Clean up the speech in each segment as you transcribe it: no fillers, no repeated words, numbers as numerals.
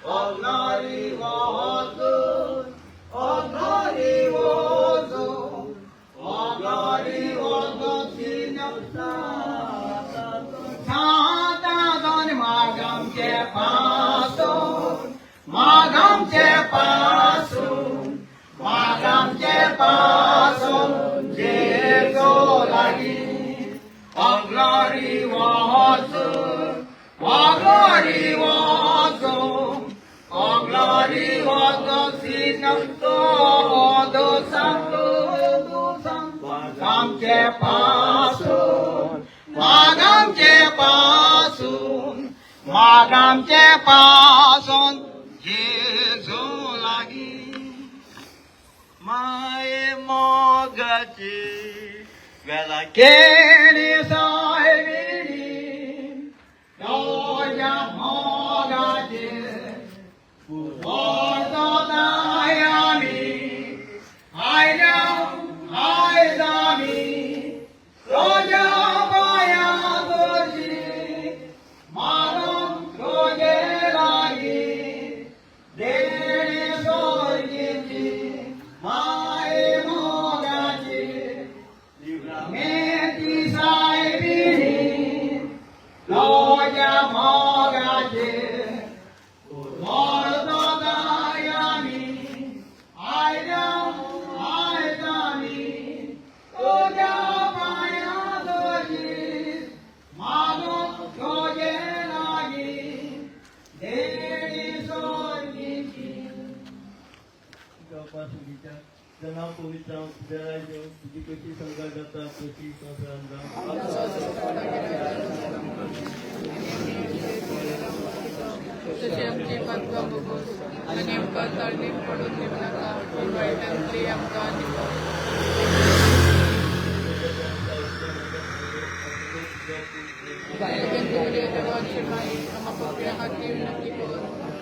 All glory was all glory was all glory was सातान मागामचे पासून मागामचे पासून मागामचे पासून जेजो लागी. All glory was, all glory was, all glory was, Santo, Santo, मागामचे पासून मागामचे पासून मागामचे पासून जेजू लागी. माये मोगाची वेला केली सायबिणी तुज्या मोगाचे वर्तनाय आमी आयल्या आयज आमी तुज्या पांया दर्शी मारून तुजे लागीं देणे स्वर्गीची माये मोगाची लिव्रामेंती सायबिणी तुज्या मोगाचे वर्तनाय आमी आयल्या आयज आमी तुज्या पांया दर्शी मागून तुजे लागीं देणी स्वर्गीची. बापा सुगीच्या जना पवित्र तुझ्या देव तुझी कशी संघात जाता तशी संवसारात जावं. तशी आमची पातकां भोगोस आनी आमकां ताळणीक पडून दिवं नाका, पूण वायटांतली आमकां निवार. देवाची माई आम्हा पापया खातीर विनंती कर,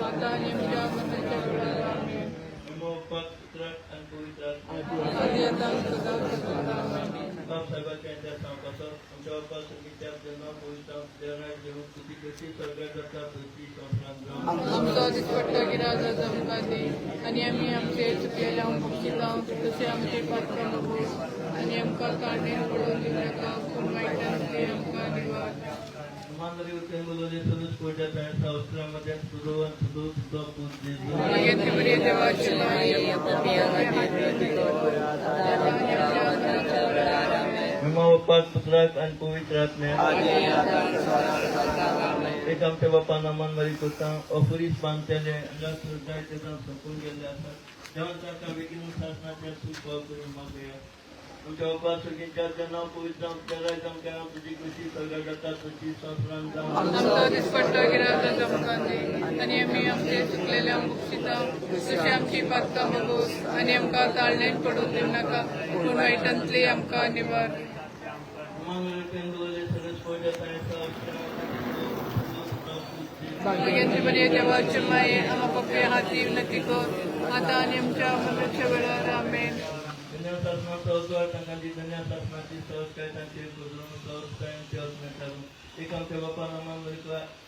आतां आनी आमच्या मरणाच्या वेळार. आमेन. नमो बाप्पाक, पुत्राक आणि पवित्र आत्म्याक. आदी आतां सदां सदां. आमेन. बाप साहेबाच्या यांच्या सांगपाचो आमच्या बाप्पा सुगीच्या जना पवित्र तुझ्या देव तुझी कशी स्वर्गात जाता तशी संवसारात जावं. आमचो दिसपट्टो गिराज आज आमकां दी आनी आमी आमचे चुकलेल्यांक बक्षिता तशें आमचे पातकां भोगोस आनी आमकां ताळणेन पडून दिवं नाका, पूण वायटांतली आमकां निवार. मानवरी उत्तम बोलवले सदूस कोट्या तयार अवसरामध्ये तुझो तुझो तुझो पूत जेजू. मागीर बरी देवाची माई आमच्या खातीर कर, आतां आनी आमच्या मरणाच्या वेळार. आमेन. विमा बाप्पाक, पुत्राक आणि पवित्र आत्म्याक. एक आमच्या बाप्पा नामान मरी करता अपुरीस बांदतले हांगा जायते जाण सोंपून गेल्ले आसात. देवान तांकां बेगीन सासणाचें सूख भाव करून मागया. आमच्या बाप्पा सुगीच्या नांव पवित्र आमच्या आमकां तुजी कशी स्वर्गात जाता तशी संवसारात जावं. आमचो दिसपट्टो गिराज आज आमकां दी आनी आमी आमचे चुकलेल्यांक बक्षिता तशें आमची पातकां भोगोस आनी आमकां ताळणेन पडून दिवं नाका, पूण वायटांतली आमकां निवार. मागीर बरी देवाची माये आम्हा पापया खातीर विनंती कर, आतां आनी आमच्या मरणाच्या वेळार. आमेन. एक आमच्या बापा नामान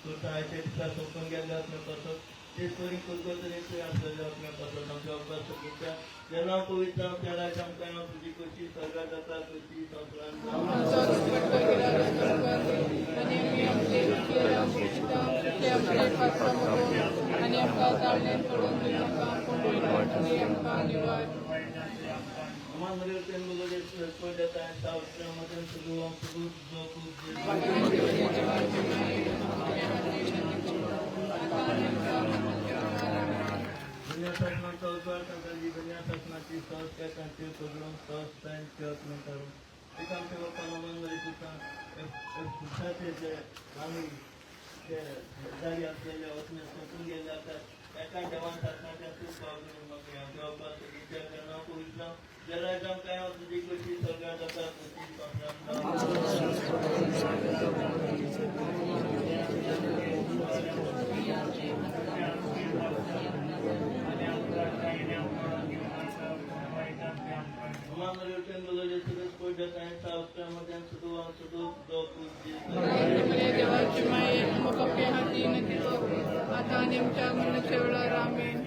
करता आयच्या दिसा सोंपून गेल्ले आत्म्या पासत तेच परी कुरकुर आसलेले आत्म्या पासत आमच्या बाप्पा सगळीच्या जना पवित्र आमच्या राज आमकां तुजी कशी स्वर्गात जाता तशी संवसारात जावं. आमचो दिसपट्टो गिराज आज आमकां दी आनी आमी आमचे चुकलेल्यांक बक्षिता तशें आमचे पातकां भोगोस आनी आमकां ताळणेन पडून दिवं नाका, पूण वायटांतली आमकां निवार. आम्हाला तुझी कशी स्वर्गात जाता तशी संवसारात जावं. देवाची माये आम्हा पापया खातीर विनंती कर, आतां आनी आमच्या मरणाच्या वेळार आमेन.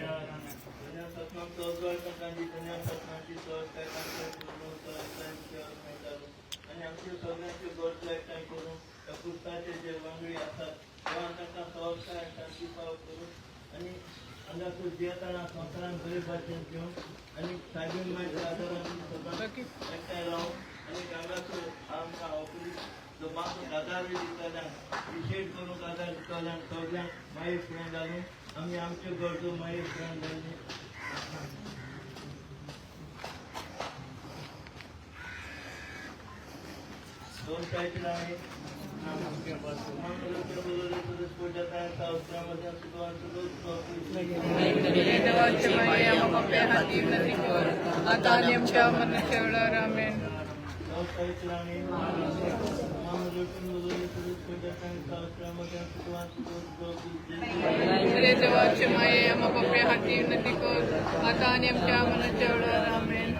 आनी आमच्यो सगळ्यांच्यो गरजो एकठांय करून त्या पुस्तकाचे जे वांगडी आसात तेव्हा तांकां सहजताय शांती पाव करून आनी हांगासर जियेतना संवसारान बरे भाशेन घेवन आनी सायबीन मायच्या आदारान सदांच एकठांय रावन आनी हांगासर आमकां ऑफिस जो मातसो आदारूय दितल्यान विशेश करून आदार दितल्यान सगळ्यांक मागीर फुडें घालून आमी आमच्यो गरजो मागीर फुडें घालून. दोन सायटीन आमी देवाचे माये आमकां पाप्या खातीर विनंती कर आतां आनी आमच्या मरणाच्या वेळार आमेन. रे देवाचे माये आमकां पाप्या खातीर विनंती कर आतां आनी आमच्या मरणाच्या वेळार आमेन.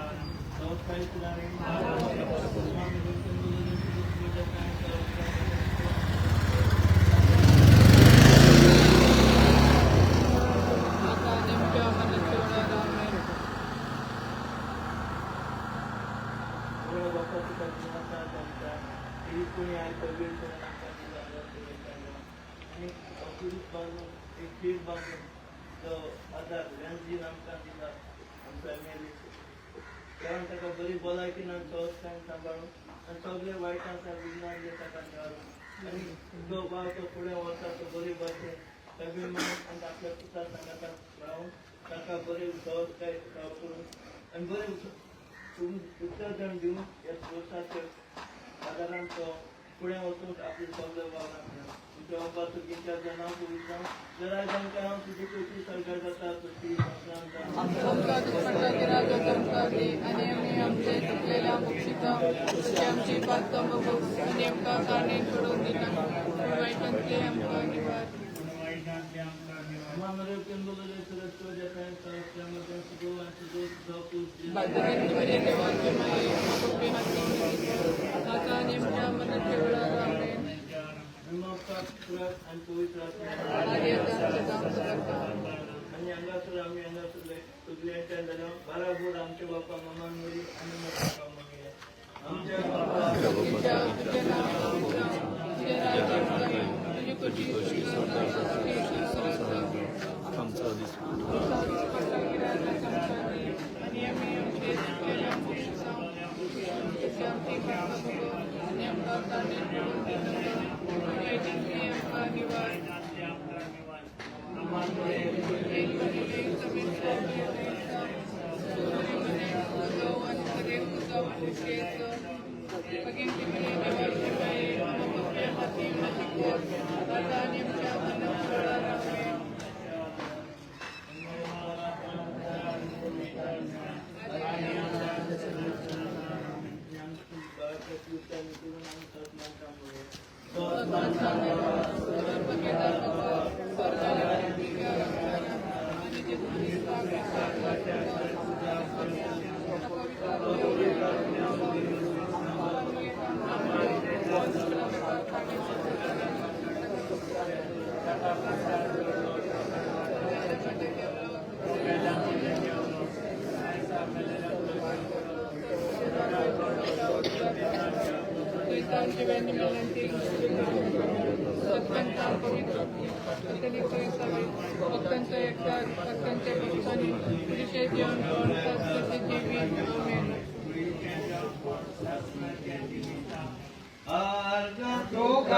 आतां आनी आमच्या मरणाच्या वेळार आमेन. आनी बांदून एक शीट बांदून जो आदार व्यानजीन आमकां दिला आमच्या मेली कारण ताका बरी भलायकी ना सहजतायन सांबाळून आनी सगळे वायटांच्या विघ्नांचे ताका निवारून आनी जो भाव तो फुडें वता तो बरी भाशेन अभिमान आनी आपल्या पुता सांगातान रावन ताका बरी सहजताय करून आनी बरें उत्तेजन दिवन ह्या पुरसाच्या आदारान तो फुडें वचून आपली सगळे वावर तुमच्या बाबा तुगेच्या नांव पवित्र जर आयज आमकां हांव तुजी कोशी सरकार जाता तशी संवसारांत जावं. आमकां दुस्पटाचे राजा तुमकां दी आनी आमी आमचे चुकलेल्या बक्षिता तशी आमची पातकां बगूस आनी आमकां कारणेन पडून दिनाका पूण वायटांतले आमकां निवार. बरे देवाचे माये आमकां पाप्या खातीर विनंती कर आतां आनी आमच्या मरणाच्या वेळार आमेन. आदी आतां सदां सदां. आनी हांगासर आमी हांगासर सगळ्यांच्या जाल्यार बाराबोर आमच्या बापा मामान मरी आनी बापा मम्मी आमच्या बापा तुझ्या तुझ्या नांव जावं, तुझें राज्य जावं, तुजी खोशी स्वर्गात जाता तशी संवसारांत जावं. आमचो दीस आनी आमी आमचे चुकलेल्या बक्षिसां तशी आमची पातकां बगून आनी आमकां ताणें पडून दिनाका पूण वायटांतली आमकां निवार. एक मने समेत आनी सगळे भगिनी देवाचे माये आमकां पाप्या खातीर विनंती कर आतां आनी आमच्या मरणाच्या वेळार आमेन. भक्तांचा एकता भक्तांच्या भक्तांनी तुझे जीवन तसे जीवी आमेन. तुका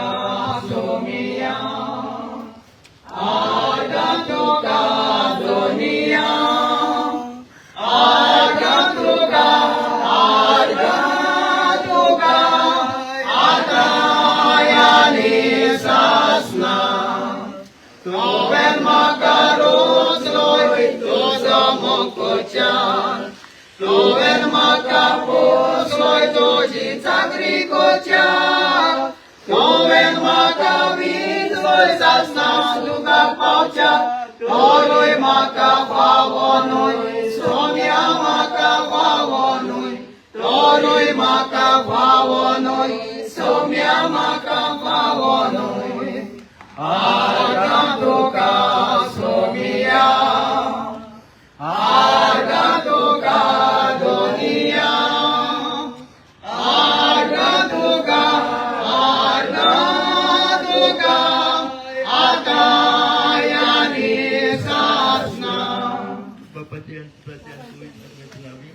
Patria, Fratri आनी पवित्र आत्म्याच्या नांवी.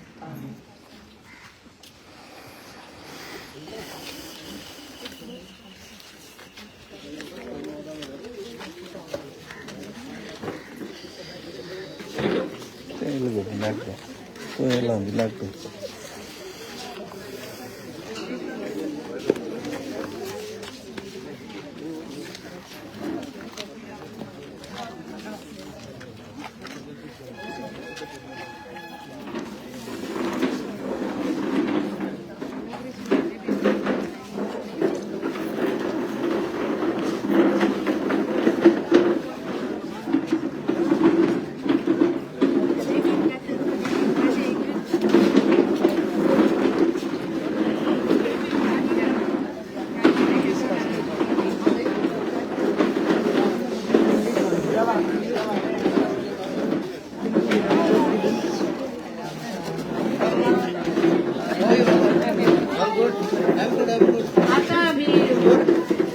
लागतो. आता आमी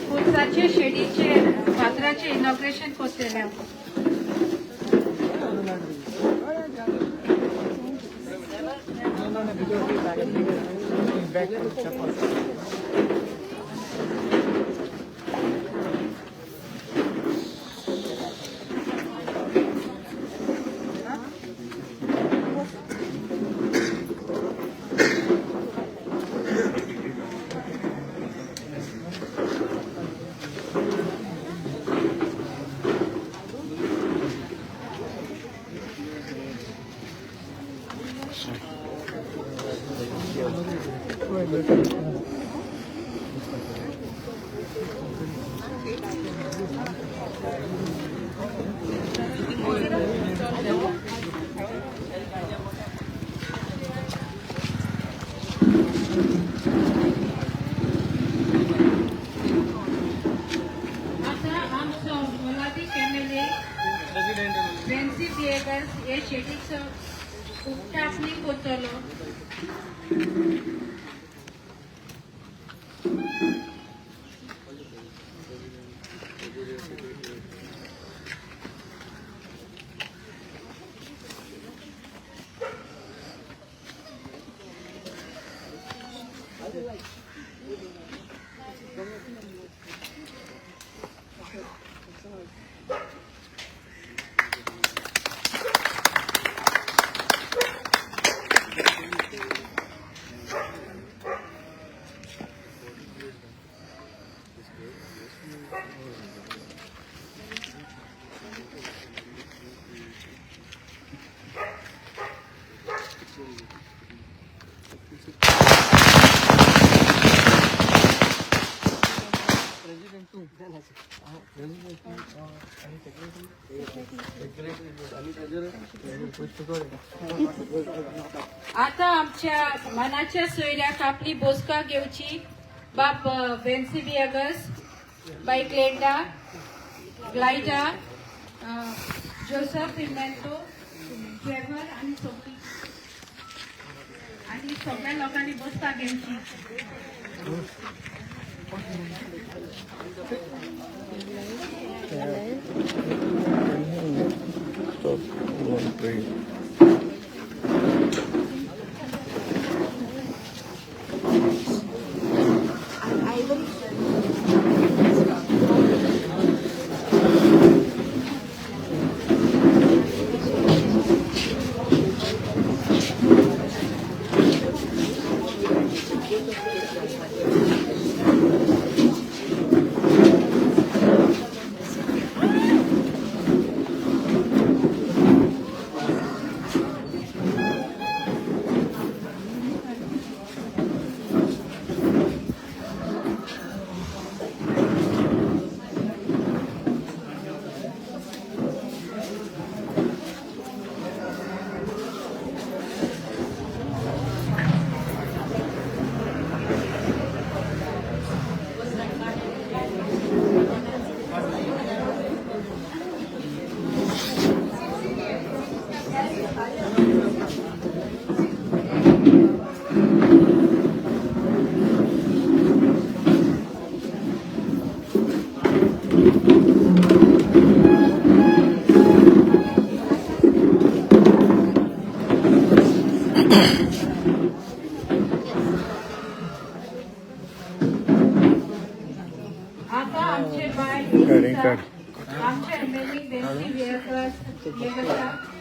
पुरसाचे शेडीचे फातराचे इनॉग्रेशन करतले. आता आमचो मोलादीक एमएलए वेन्सी व्हिएगस हे शेडीचो उक्तापणी करतलो. आता आमच्या मनाच्या सोयऱ्याक आपली बोसका घेवची बाब वेन्सी व्हिएगस, बाई क्लेंडा, ग्लायडा, जोसफ पिमेंतो, ट्रेव्हर आणि सगळी आणि सगळ्या लोकांनी बसका घेवची. Stop. One pray.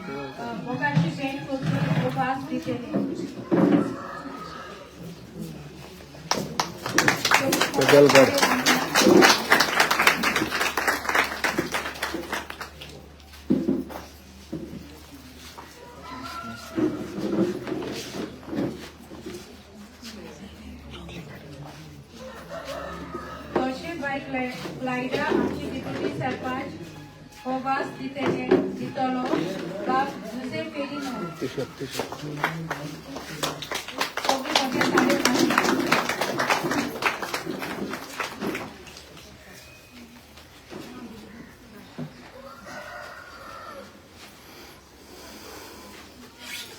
मोगाची भेट करून हो वास दितले. गजल. तशें बाय क्लायडा आमची डिप्युटी सरपंच हो वास दितले दितलो बाब जुझे फेरीनो. T shirt. सगळी मोठ्या ताळयो मारया.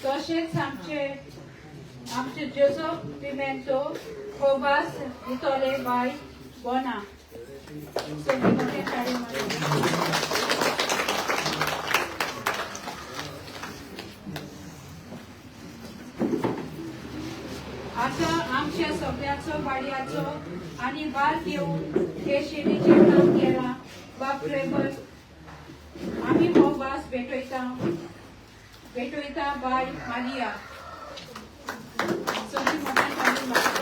तशेंच आमचे आमचे जोसफ पिमेंतो हो वास दितले बाय बोना. सगळी मोठ्या ताळयो मारया. आतां आमच्या सगळ्याचो वाड्याचो आनी भार घेवन हे शेडीचें काम केलां बाब ट्रेवर, आमी हो वास भेटयता भेटयता बाय मारिया. सगळी मोठ्या ताळयो मारया.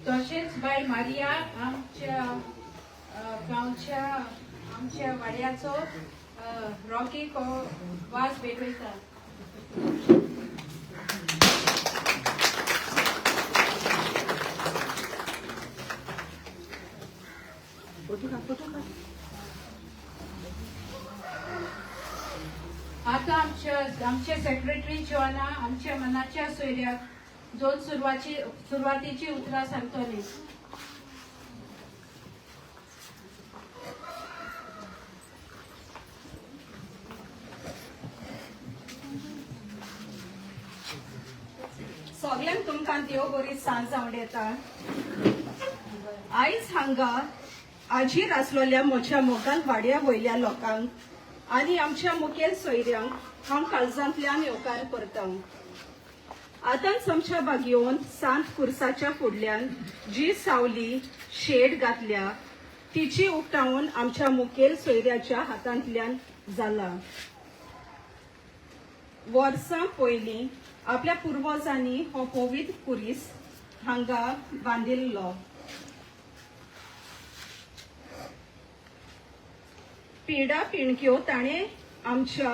तशेंच बाय मारिया आमच्या गांवच्या आमच्या वाड्याचो रॉकी हो वास भेटयता. आता आमच्या आमचे सेक्रेटरी जोआना आमच्या मनाच्या सोयऱ्याक दोन सुरवातीची उतरां सांगतली. सगल्यांक तुमकां देव बरी सांज आवडटा. आयज हांगा आजीर आसलेल्या म्हज्या मोगाल वाड्या वयल्या लोकांक आनी आमच्या मुखेल सोयऱ्यांक हांव काळजांतल्यान येवकार करता. आतांच आमच्या बागयोन सांत कुर्साच्या फुडल्यान जी सावली शेड घातल्या तिची उक्तावण आमच्या मुखेल सोयऱ्याच्या हातांतल्यान जाला. वर्सां पयलीं आपल्या पुर्वजांनी हो पवित्र कुरीस हांगा बांदिल्लो. पिडा पिणक्यो ताणें आमच्या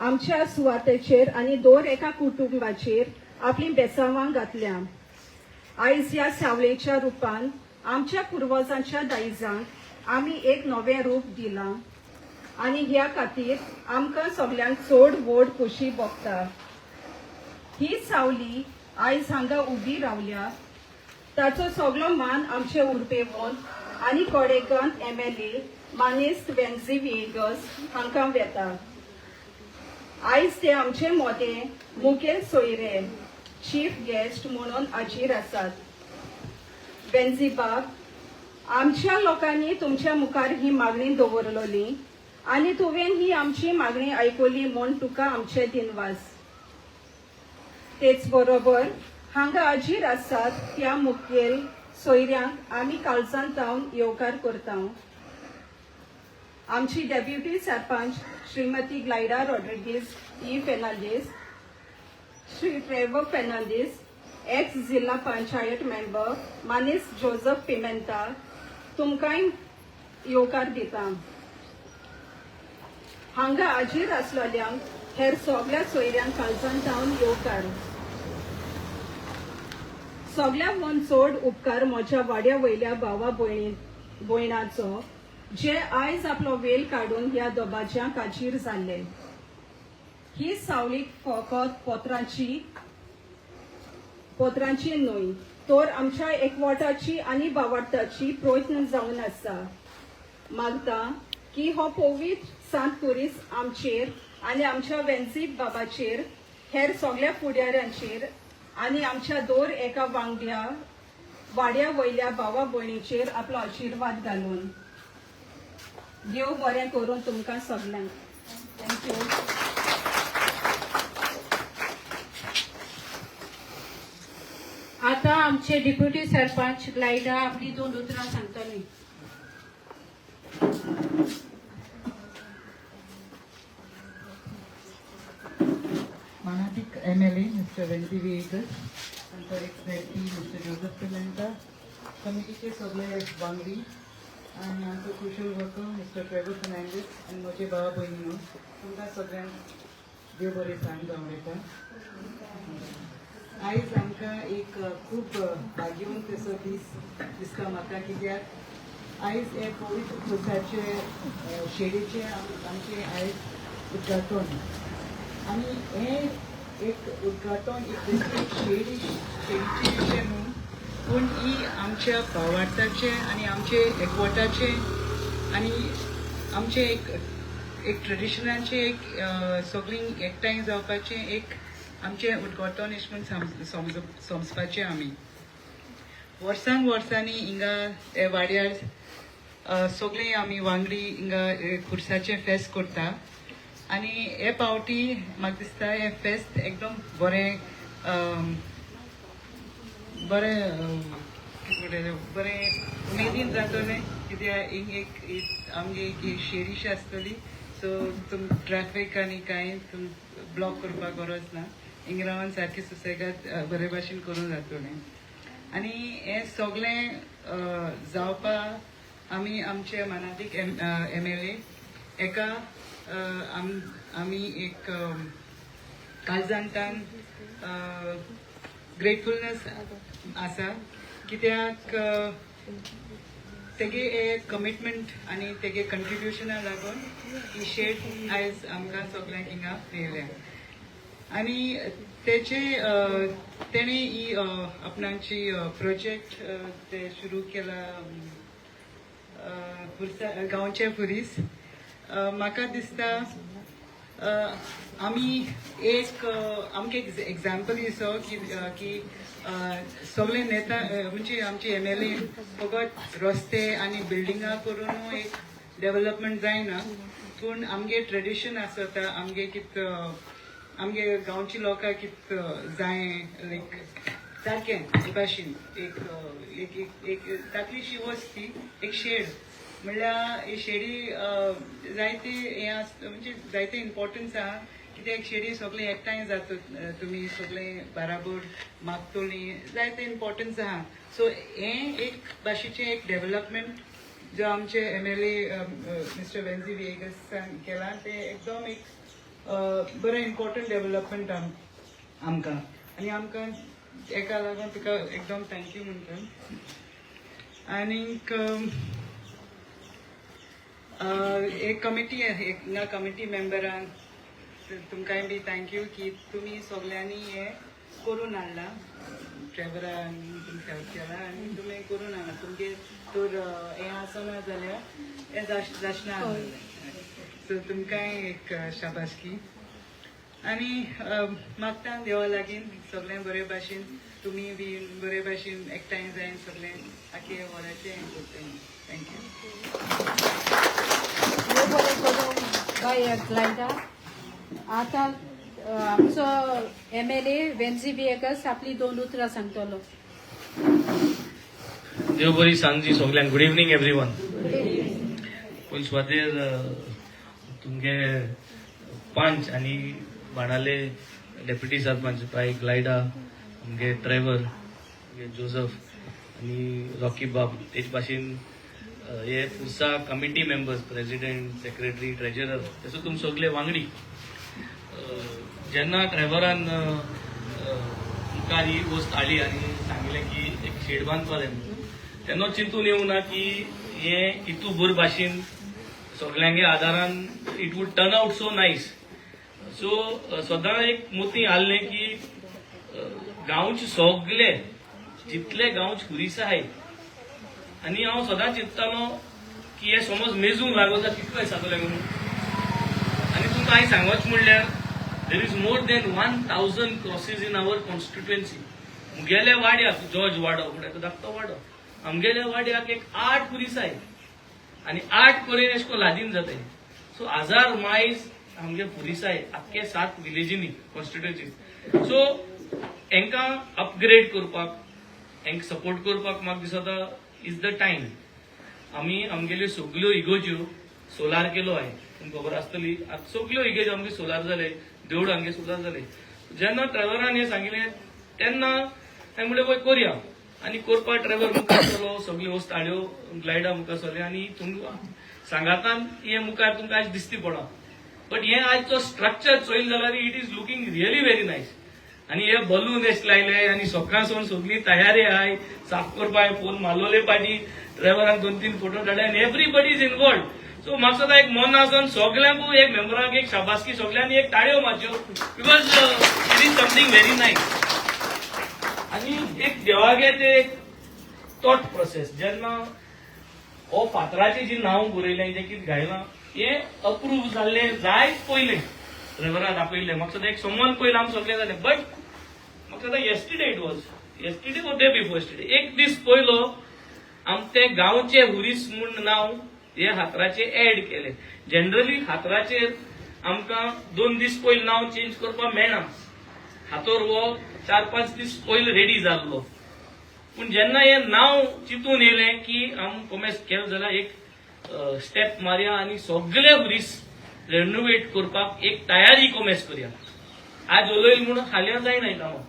आमच्या सुवातेचेर आनी दर एका कुटुंबाचेर आपलीं बेसांवां घातल्या. आयज ह्या सावळेच्या रुपान आमच्या पुर्वजांच्या दायजांक आमी एक नवें रूप दिलां आनी ह्या खातीर आमकां सगल्यांक चड व्हड खोशी भोगता. ही सावली आयज हांगा उबी रावल्या ताचो सगलो मान आमचे उर्बेवंत आनी कोडेगांत एमएलए मानेस्त वेन्झी व्हिएगस हांकां वेता. आयज ते आमचे मोदें मुखेल सोयरे चीफ गेस्ट म्हणून हाजीर आसात. वेन्झी बाब, आमच्या लोकांनी तुमच्या मुखार ही मागणी दवरलेली आनी तुवें ही आमची मागणी आयकली म्हूण तुका आमचे दिनवास. तेच बरोबर हांगा हाजीर आसात त्या मुखेल सोयऱ्यांक आमी काळजांत जावन येवकार करता. आमची डेप्युटी सरपंच श्रीमती ग्लायडा रॉड्रिगीज ई फेर्नांडीस, श्री ट्रेवर फेर्नांडीस, एक्स जिल्हा पंचायत मेंबर मानेस जोजफ पिमेंता, तुमकांय येवकार दिता. हांगा हाजीर आसलेल्यांक हेर सगल्या सोयऱ्यांक काळजांत जावन येवकार. सगळ्यांहून चड उपकार म्हज्या वाड्या वयल्या भावा भयणी भयणाचो जे आयज आपलो वेळ काडून ह्या दबाज्यांक हाजीर जाल्ले. ही सावली फकत पत्रांची पत्रांची न्हय तर आमच्या एकवटाची आनी भावार्थाची प्रयत्न जावन आसा. मागता की हो पवित्र सांत कुरीस आमचेर आनी आमच्या वेन्झी बाबाचेर हेर सगल्या फुडाऱ्यांचेर आनी आमच्या दर एका वांगड्या वाड्या वयल्या भावा भयणीचेर आपलो आशिर्वाद घालून देव बरें करून तुमकां सगल्यांक. Thank you. आता आमचे डिप्युटी सरपंच ग्लायडा आपली दोन उतरां सांगतली. मानादीक MLA mister Venzy Viegas, आमचो ex MP mister Joseph Pimenta, कमिटीचे सगळे वांगडी आनी आमचो कुशल वर्कर मिस्टर ट्रेवर फर्नांडीस आनी म्हजे भावा भयणीनो, तुमकां सगळ्यांक देव बरें सांग जावं. आयज आमकां एक खूब भाग्यवंत असो दीस दिसता म्हाका, कित्याक आयज हे पवित्र खुर्साचे शेडीचें आमचें आयज उद्घाटन. आनी हें एक उद्घाटन एक बेसिक शेडी शेडीचें अशें न्हू, पूण ही आमच्या भावार्थाचें आनी आमचे एकवटाचें आनी आमचें एक एक ट्रेडिशनाचें एक सगळीं एकठांय जावपाचें एक आमचें उद्घाटन अशें म्हूण समजपाचें. आमी वर्सान वर्सांनी हिंगा हे वाड्यार सगळीं आमी वांगडी हिंगा खुर्साचें फेस्त करता आनी हे पावटी म्हाका दिसता हें फेस्त एकदम बरें बरें कितें म्हणटा, बरें उमेदीन जातलें, कित्याक हिंग एक आमगे एक शेडीशी आसतली, सो तुम ट्रॅफिक आनी कांय तुम ब्लॉक करपाक गरज ना. हिंग रावन सारकें सुसेगाद बरे भाशेन करूंक जातलें. आनी हें सगळें जावपा आमी आमचे मानादीक एमएलए एका आमी एक काळजांतान ग्रेटफुलनेस आसा, कित्याक तेगे एक कमिटमेंट आनी तेगे कंट्रिब्युशना लागून ही शेड आयज आमकां सगल्यांक हिंगा मेळ्ळ्या. आनी तेचे तेणे ही आपणाची प्रोजेक्ट ते सुरू केला पुरसा गांवचे पुलीस. म्हाका दिसता आमी एक आमकां एक एग्जाम्पल दिसो की सगळे नेता म्हणजे आमचे एमएलए फकत रस्ते आनी बिल्डिंगां करून एक डेव्हलपमेंट जायना, पूण आमगे ट्रेडिशन आसता, आमगे कित आमगे गांवची लोकां कित जाय लायक सारकें हे भाशेन एक एक एक एक धाकलीशी वस्त ती एक शेड म्हणल्यार ही शेडी जायते हें आसता, म्हणजे जायते इम्पॉर्टन्स आहा, कित्याक शेडी सगळे एकठांय जाता, तुमी सगळे बाराबर मागतली, जायते इम्पॉर्टन्स आहा. सो हें एक भाशेचें एक डेव्हलपमेंट जो आमचे एमएलए मिस्टर वेन्झी विएगसान केलां तें एकदम एक बरें इम्पॉर्टंट डेव्हलपमेंट आमकां आनी आमकां एका लागून तुका एकदम thank you म्हणटा. आनीक एक कमिटी, एक हिंगा कमिटी मेंबरांक तुमकांय बी thank you की तुमी सगल्यांनी हें करून हाडलां. ट्रेवरान तुमकां हेल्प केला आनी तुमी करून हाडलां. तुमगे तर हें आसना जाल्यार हें जाशना आसलें. सो तुमकांय एक शाबासकी आनी मागता देवा लागीं सगळें बरे भाशेन तुमी बी बरे भाशेन एकठांय जायन सगळें आख्खे वराचें हें करता. Thank you. देव बरें करूं बाय ग्लायडा. आतां आमचो एमएलए वेन्झी विएगस आपली दोन उतरां सांगतलो. देव बरी सांजी सगल्यांक. Good evening everyone. पयलीं सुवातेर तुमगे पंच आनी बाणाले डेप्युटी सरपंच बाय ग्लायडा, आमगे ट्रेवर, आमगे जोजफ आनी रॉकी बाब, तेच भाशेन हे पुरसा committee members, president, secretary, treasurer, तसो तुम सगळे वांगडी. जेन्ना ट्रेवरान मुखार ही वस्त हाडली आनी सांगलें की एक शेड बांदपा जाय म्हणून, तेन्ना चिंतून येवना ना की हें इतू बरे भाशेन सगल्यांगे आदारान it would turn out so nice. So सदां एक मोती हाडलें की गांवचे सगले जितले गांवचे खुरीस आहाय आनी हांव सदां चिंततालो की हे समज मेजूंक लागो जाल्यार कितले जातले म्हणून. आनी तुमकां हांवें सांगोच म्हणल्यार There is more than 1000 crosses in our constituency. मुगेल्या वाड्याक, जॉर्ज वाडो म्हणटा, धाकटो वाडो, आमगेल्या वाड्याक एक आठ पुलीस आहाय आनी 8 कडेन एशें कोन्न लादीन जाताय. सो हजार मायज आमगे पुलिसाय आख्खे सात विलेजींनी, कॉन्स्टिट्युएन्सी. सो हेंकां अपग्रेड करपाक, हेंकां सपोर्ट करपाक म्हाका दिसता is the time. आमी आमगेल्यो सगल्यो इगोज्यो सोलार केलो आहे, तुमकां खबर आसतली. आतां सगल्यो इगोज्यो आमगे सोलार जाले, देवूळ आमगे सोलार जाले. जेन्ना ट्रेवरान हें सांगिल्लें तेन्ना हांवें म्हणलें, वय, करया. आनी करपा ट्रेवर मुखार सरलो, सगल्यो वस्त हाड्यो, ग्लायडा मुखार सरले आनी तुमकां सांगातान हें मुखार तुमकां आयज दिसती पडा. बट हें आयचो स्ट्रक्चर चोयल जाल्यार it is looking really very nice. आनी हे बलून एश लायले आनी सकाळ सावन सगळी तयारी आहाय साफ करपाक. फोन मारलोले पाटी ड्रायव्हरान, दोन तीन फोटो काडले आनी एवरीबडी is involve. सो म्हाका दिसता एक मना सावन सगल्यांकूय एक मेंबरांक एक शाबासकी, सगल्यांनी एक टाळयो मारच्यो, because it is something very nice. आनी एक देवागे ते एक थॉट प्रोसेस, जेन्ना हो फातराची जी नांव बरयलें, जें कितें घायलां, हें अप्रूव जाल्लें जायत पयलें ड्रायव्हरा दाखयल्लें. म्हाका दिसता एक समवन पयलें आमी सगळें जालें. बट म्हाका दिसता yesterday, it was yesterday or day before yesterday, एक दीस पयलो आमचे गांवचे हुरीस म्हूण नांव हे हातराचेर एड केले. जनरली हातराचेर आमकां 2 दीस पयलीं नांव चेंज करपाक मेळना. हातोर हो 4-5 दीस पयलीं रेडी जाल्लो. पूण जेन्ना हें नांव चिंतून येयलें की आम कोमेस केलें जाल्यार एक स्टेप मारया आनी सगळे हुरीस रेनोवेट करपाक एक तयारी कोमेस करया. आज उलयल म्हूण हाल्यां जायना कामां.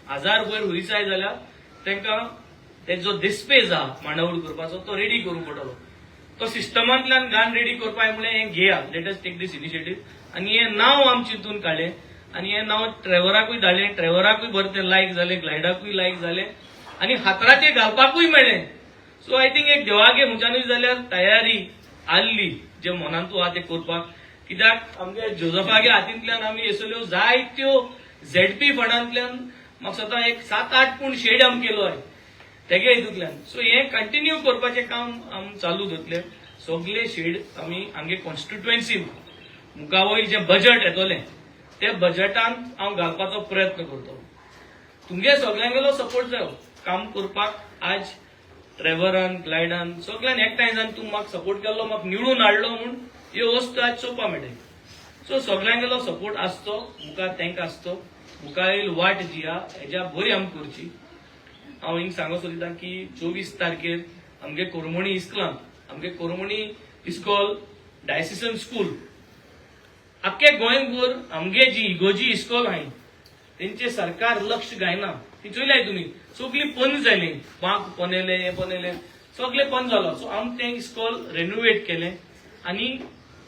हजार वयर हुरीसाय जाल्यार तांकां तेजो दिस्पेज आहा मांडावळ करपाचो, तो रेडी करूंक पडटलो. तो सिस्टमांतल्यान गान रेडी करपाक म्हणलें, हें घेया, let us take this initiative. आनी हें नांव आम चिंतून काडलें आनी हें नांव ट्रेवराकूय धाडलें. ट्रेवराकूय बरें तें लायक जालें, ग्लायडाकूय लायक जालें आनी हातराचेर घालपाकूय मेळ्ळें. सो I think एक देवागे खंयच्यानूय जाल्यार तयारी आहली जे मनांतू आहा तें करपाक. कित्याक आमगे जोजफागे हातींतल्यान आमी असल्यो जायत्यो झेडपी फंडांतल्यान म्हाका दिसता एक सात आठ पूण शेड आमी केलो आहे तेगे हितूंतल्यान. सो हें कंटिन्यू करपाचें काम आम चालू दवरतले. सगले शेड आमी आमगे कॉन्स्टिट्युएन्सी मुखावयर जें बजट येतलें ते बजटान हांव घालपाचो प्रयत्न करतलो. तुमगे सगल्यांगेलो सपोर्ट जायो काम करपाक. आज ट्रेवरान, ग्लायडान, सगळ्यान एकठांय जावन तूं म्हाका सपोर्ट केल्लो, म्हाका निवडून हाडलो म्हूण ह्यो वस्तू आज चोवपा मेळटा. सो सगल्यांगेलो सपोर्ट आसचो मुखार, तांकां आसचो. मुखार वाट जी आहा हेज्या बरी आमी करची. हांव हिंग सांगूंक सोदिता की 24 तारखेर आमगे कोरमणी इस्कॉलांत, आमगे कोरमणी इस्कॉल डायसिसन स्कूल, आख्खे गोंयभर आमगे जी इगोजी इस्कॉल आहाय तेंचे सरकार लक्ष घायना. ती चोयल्याय तुमी, सगळी बंद जाली, बांक पनेले, हे पनेले, सगळे बंद जालो. सो आमी तें इस्कॉल रेनोवेट केलें आनी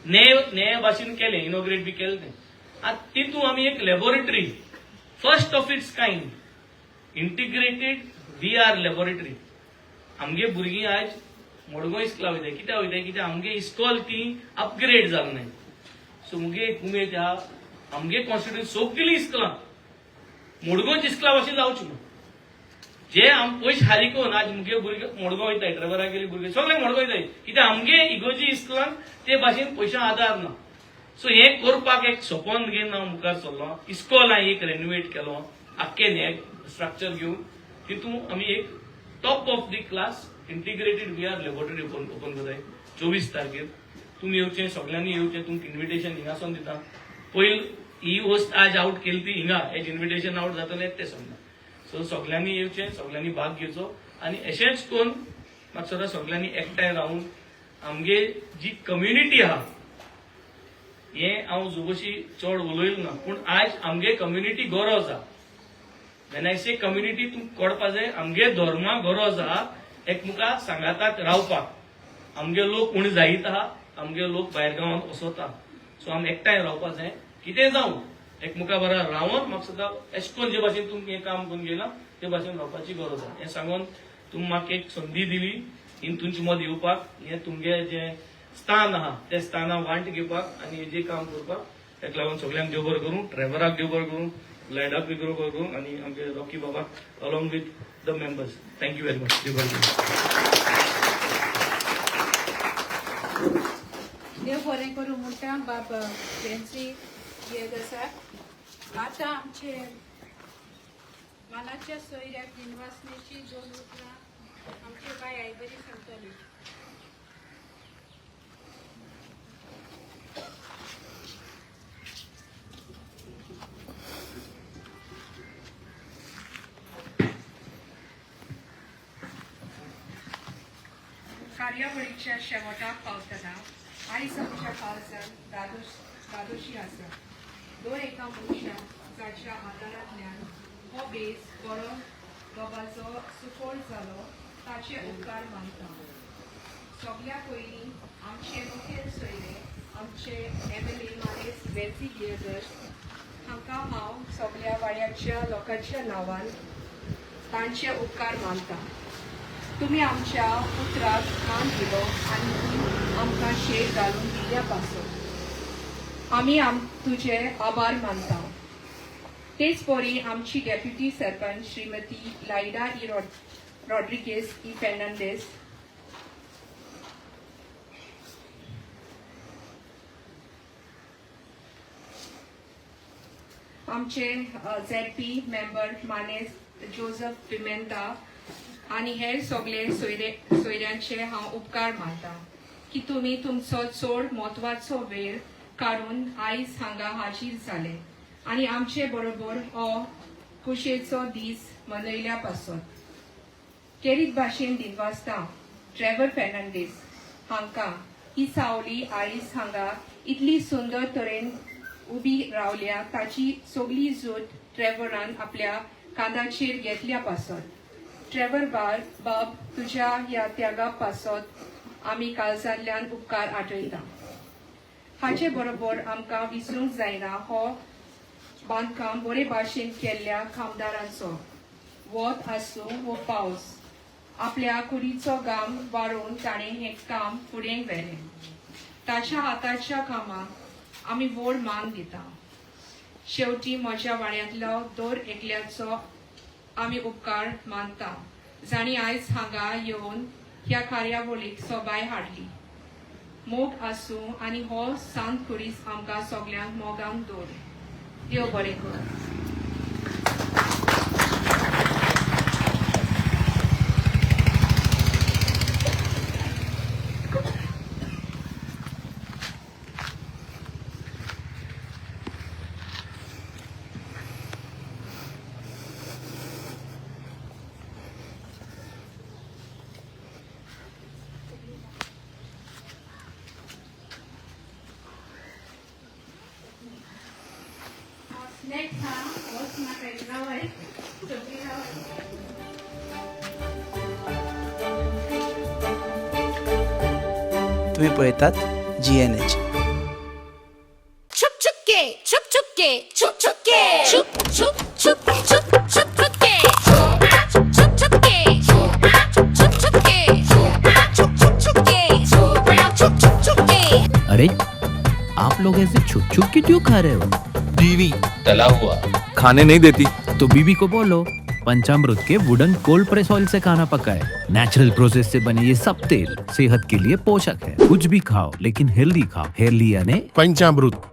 नेय नेय भाशेन केलें, इनॉग्रेट बी केलें तें. आतां तितून आमी एक laboratory, first of its kind integrated VR laboratory. आमगे भुरगीं आयज मडगांव इस्कॉला वयताय. कित्याक वयताय? कित्याक आमगे इस्कॉल ती अपग्रेड जालें नाय. सो मुगे एक उमेद आहा, आमगे कॉन्स्टिट्युएन्सी सगळीं इस्कॉलां मडगांवच्या इस्कॉला भाशेन जावची न्हू. जे आम पयशे हारिकोन आज मुगे भुरगे मडगांव वयताय, ड्रायव्हरा गेली भुरगे सगळे मडगांव वयताय, कित्याक आमगे इगोजी इस्कॉलान ते भाशेन पयशा आदार ना. सो हें करपाक एक सपन घेवन हांव मुखार सरलो. इस्कॉल हांवें एक रेनोवेट केलो आख्खें हें स्ट्रक्चर घेवन. तितून आमी एक top of the class integrated VR laboratory open करताय 24 तारखेर. तुमी येवचें, सगळ्यांनी येवचें. तुमकां इन्विटेशन हिंगासून दिता. पयल ही वस्त आज आवट केली ती हिंगा, हेज इन्विटेशन आवट जातलें तें समजा. सो सगळ्यांनी येवचें, सगळ्यांनी भाग घेवचो आनी अशेंच करून म्हाका दिसता सगळ्यांनी एकठांय रावन आमगे जी कम्युनिटी आहा, हें हांव जोबशी चड उलयल ना, पूण आयज आमगे कम्युनिटी गरज आहा. When I say community, तुमकां कळपा जाय, आमगे धर्मा गरज आहा एकमुका सांगाताक रावपाक. आमगे लोक उणे जायत आहा, आमगे लोक भायर गांवांत वचता. सो आमी एकठांय रावपा जाय. कितें जावं, एकमुका बरा रावन म्हाका दिसता एशें कोन्न जे भाशेन तुमकां हें काम करून गेलां ते भाशेन रावपाची गरज आहा. हें सांगून तुमी म्हाका एक संदी दिली इन तुमचे मद येवपाक, हें तुमगे जें स्थान आहा ते स्थाना वांट घेवपाक आनी हेजें काम करपाक, ताका लागून सगळ्यांक देव बरें करूं. ड्रायव्हराक देव बरें करूं, लायडाक बी बरें करूं आनी आमगे रॉकी बाबाक along with the members. Thank you very much. देव बरें करूं. देव बरें करूं म्हणटा बाब वेन्सी. व्हिएगसाक. आतां आमचे मानाच्या सोयऱ्याक दिनवासनेची दोन उतरां आमचे बाय आयबरी सांगतली. कार्यावळीच्या शेवटाक पावतना आयज आमच्या काळजान दादोशी आसा. दर एका मनशाक जाच्या आदारांतल्यान हो बेस बरो बाबाचो सुफळ जालो ताचे उपकार मानता. सगल्या पयलीं आमचे मुखेल सोयरे आमचे एम.एल.ए. मानेस्त वेन्झी व्हिएगस हांकां हांव सगल्या वाड्याच्या लोकांच्या नांवान तांचे उपकार मानता. तुमी आमच्या उतराक मान दिलो आनी आमकां शेड घालून दिल्ल्या पासून आमी तुजे आभार मानता. तेच परी आमची डेप्युटी सरपंच श्रीमती लायडा ई रॉड्रिगेस ई फेर्नांडीस, आमचे झेडपी मेंबर मानेस्त जोजफ पिमेंता आनी हेर सगळे सोयऱ्यांचे हांव उपकार मानता की तुमी तुमचो चड म्हत्वाचो वेळ काडून आयज हांगा हाजीर जाले आनी आमचे बरोबर हो खुशयेचो दीस मनयल्या पासून. खेरीत भाशेन दिनवासता ट्रेवर फेर्नांडीस हांकां ही सावली आयज हांगा इतली सुंदर तरेन उबी रावल्या ताची सगली जूत ट्रेवरान आपल्या कांदाचेर घेतल्या पासत. ट्रेवर बाब, तुज्या ह्या त्यागा पासत आमी काळजांतल्यान उपकार आठयता. हाचे बरोबर आमकां विसरूंक जायना हो बांदकाम बरे भाशेन केल्ल्या कामदारांचो. वत आसूं वो पावस, आपल्या कुडीचो घाम वारोवन ताणें हें काम फुडें व्हेलें. ताच्या हाताच्या कामाक आमी व्हड मान दिता. शेवटी म्हज्या वाड्यांतलो दर एकल्याचो आमी उपकार मानता जांणी आयज हांगा येवन ह्या कार्यावळीक सोबाय हाडली. मोग आसूं आनी हो सांत खुरीस आमकां सगल्यांक मोगान दवर. देव बरें करूं. स्नॅक्स हा होच म्हाका नांव आहे सगळीं नांव. तुम्ही पळयतात जीएनएच. छुप छुप के, छुप छुप के, छुप छुप के, छुप छुप छुप छुप छुप छुप के, छुप छुप छुप के, छुप छुप छुप के, छुप छुप छुप के, छुप छुप छुप के. अरे, आप लोग ऐसे छुप छुप के क्यों खा रहे हो? बीवी तला हुआ खाने नहीं देती. तो बीबी को बोलो पंचामृत के वुडन कोल्ड प्रेस ऑयल से खाना पकाए. नेचुरल प्रोसेस से बने ये सब तेल सेहत के लिए पोषक है. कुछ भी खाओ, लेकिन हेल्दी खाओ. हेल्दी यानी पंचामृत.